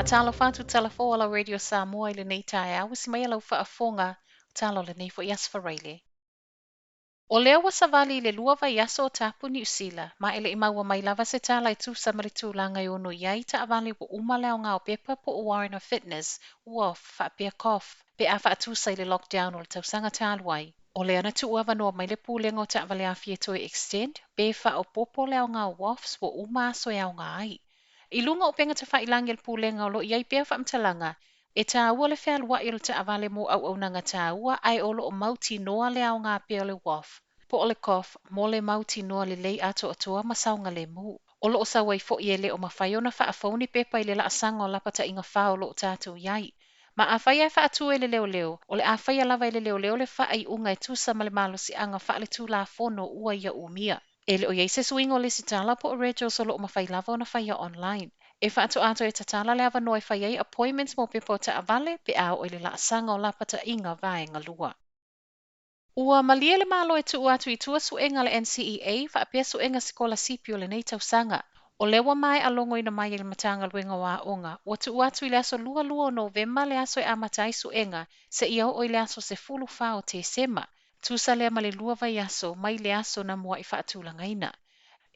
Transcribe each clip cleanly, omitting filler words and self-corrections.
Faatalofa atu Tala Fou o lau Radio Samoa i lenei taeao, usi mai lau faafofoga tala o lenei foi Aso Faraile. O lea ua savali i le 2 vaiaso o tapu Niu Sila, ma e le i maua mai lava se tala e tusa ma le tulaga e ono i ai taavale ua uma le aoga o pepa po o Warrant of Fitness, WOF, faapea COF, pe a faatusa i le lockdown o le tausaga talu ai. O lea na tuu avanoa mai le pulega o taavale afi e toe extend, pe faaopoopo le aoga o WOFs ua uma aso e aoga ai. I luga o upega tafailagi a le pulega o lo o i ai pea faamatalaga, e tāua le fealuai o le taavale mo auaunaga tāua ae o lo o mautinoa le aoga pea o le WOF po o le COF mo le mautinoa lelei atoatoa ma saogalemu. O lo o sau ai foi e le o mafai ona faafou ni pepa i le laasaga o lapataiga fa o lo o tatou i ai. Ma afai e faatu e le leoleo, o le a faia lava e le leoleo le faaiuga e tusa ma le malosiaga faaletulafono ua ia umia. E le o i ai se suiga o lesitala po o regos o lo o mafai lava ona faia online. E faatoa toe tatala le avanoa e fai ai appointments mo pepa o taavale pe a oo i le laasaga o lapataiga vaega 2. Ua malie le Malo e tuu atu i tua suega le NCEA faapea suega sikolasipi o lenei tausaga. O lea ua maea logoina mai e le Matagaluega o Aoga, ua tuu atu i le aso 22 o Novema le aso e amata ai suega seia oo i le aso 14 o Tesema. Tusa lea ma le 2 vaiaso mai le aso na muai faatulagaina.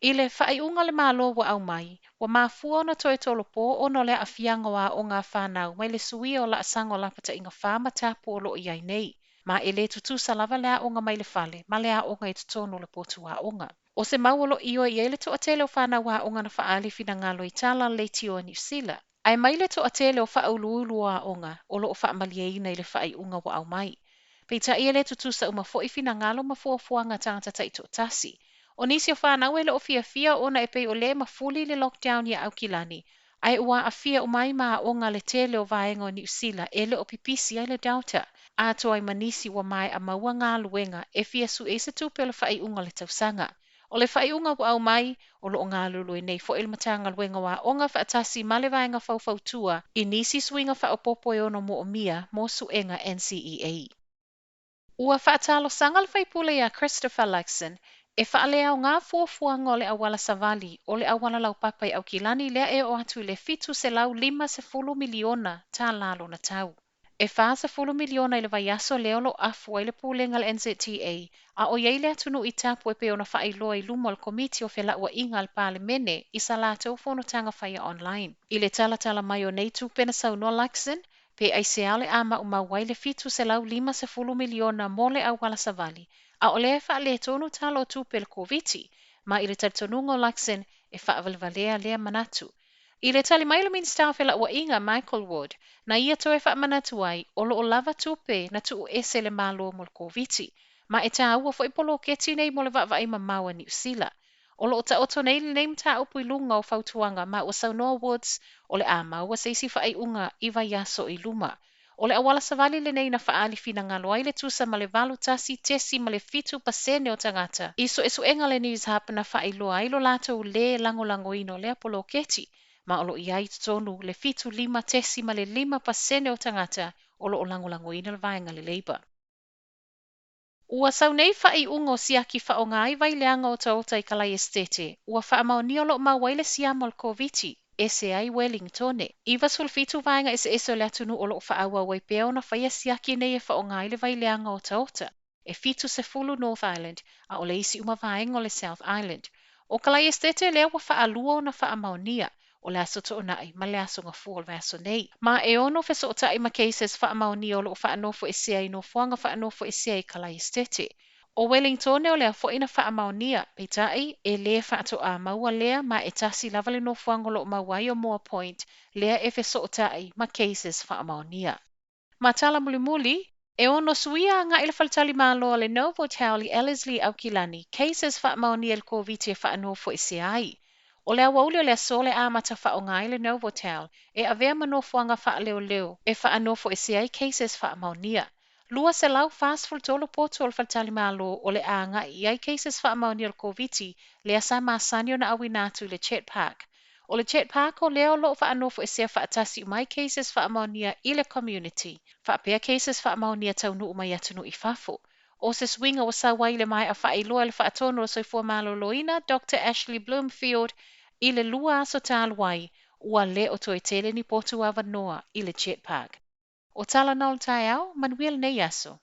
I le faaiuga le Malo ua aumai, ua mafua ona toe tolopo ona o le aafiaga o aoga a fanau mai le suia o laasaga o lapataiga fa ma tapu o lo o i ai nei. Ma e le tutusa lava le aoga mai le fale ma le aoga i totonu o le potu aoga. O se mau o lo o ioe i ai le toatele o fanau aoga na faaali finagalo i tala a le leitio a Niu Sila. Ae mai le toatele o faauluulu o aoga o lo o faamalieina i le faaiuga ua aumai. Peitai e le tutusa uma foi finagalo ma fuafuaga tagata taitoatasi. O nisi o fanau e le o fiafia ona e pei o lea e mafuli le lockdown ia Aukilani, ae ua aafia uma ai ma aoga le tele o vaega o Niu Sila e le o pipisi ai le Delta. Atoa ai ma nisi ua maea maua galuega e fia sue ai se tupe o le faaiuga o le tausaga. O le faaiuga ua aumai, o lo o galulue nei foi le Matagaluega o Aoga faatasi ma le vaega faufautua i nisi suiga faaopoopo e ono moomia mo suega NCEA. Ua faatalosaga le faipule ia Christopher Luxon e faaleaoga fuafuaga o le auala savali o le auala laupapa i Aukilani lea e oo atu i le $750 miliona tālā lona tau. E $40 miliona i le vaiaso lea o lo o afu ai le pulega a le NZTA, a o i ai le atunuu i tapu e pei ona faailoa i luma o le Komiti o Felauaiga a le Palemene i sa latou fonotaga faia online. I le talatala mai o nei tupe na saunoa Luxon, pe aisea o le a maumau ai le $750 miliona mo le auala savali, a o lea e faaletonu tala o tupe le Koviti, ma i le talitonuga o Luxon e faavalevalea lea manatu. I le tali mai le Minisita o Felauaiga Michael Wood, na ia toe faamanatu ai o lo o lava tupe na tuu ese le Malo mo le Koviti, ma e tāua foi poloketi nei mo le vaavaai mamao a Niu Sila. O lo o taoto nei lenei mataupu i luga o fautuaga ma ua saunoa Woods o le a maua se isi faaiuga i vaiaso i luma. O le auala savali lenei na faaali finagalo ai le tusa ma le 81.7% o tagata. I suesuega le Newshub na faailoa ai lo latou lē lagolagoina o lea poloketi, ma o lo o i ai i totonu le 75.5% o tagata o lo o lagolagoina le vaega le Labour. Ua sau nei faaiuga o siaki faaaoga ai vaileaga otaota i Kalai Esitete, ua faamaonia o lo o maua ai le siama o le Koviti, ese ai Wellingtone. 97 vaega eseese o le atunuu o lo o faaauau ai pea ona faia siaki nei e faaaoga ai le vaileaga otaota. E 70 North Island, a o le isi uma vaega o le South Island. O Kalai Esitete lea ua faalua ona faamaonia, o le aso Toonai ma le aso Gafua o le vaiaso nei. Ma e ono fesootai ma cases faamaonia o lo o faanofoesea i nofoaga faanofoesea i Kalai Esitete. O Wellingtone o lea foi na faamaonia, peitai e lē faatoa maua lea ma e tasi lava le nofoaga o lo o maua ai o Moa Point lea e fesootai ma cases faamaonia. Ma tala mulimuli, e ono suia agai le faletalimalo a le Novotel i Ellerslie Aukilani, cases faamaonia i le Koviti e faanofoesea ai. O le aoauli o le aso le amata faaaoga ai le Novotel e avea ma nofoaga faaleoleo e faanofoesea ai cases faamaonia. 243 poto o le faletalimalo o le a agai i ai cases faamaonia o le Koviti lea sa masani ona auina atu i le Chat Park. O le Chat Park o lea o lo o faanofoesea faatasi uma ai cases faamaonia i le community, faapea cases faamaonia taunuu mai atunuu i fafo. O se suiga ua sau ai le maea faailoa i le faatonu o le soifua maloloina Dr. Ashley Bloomfield i le 2 aso talu ai, Ua le o toe tele ni potu avanoa i le Jet Park. O tala na o le taeao, manuia lenei aso.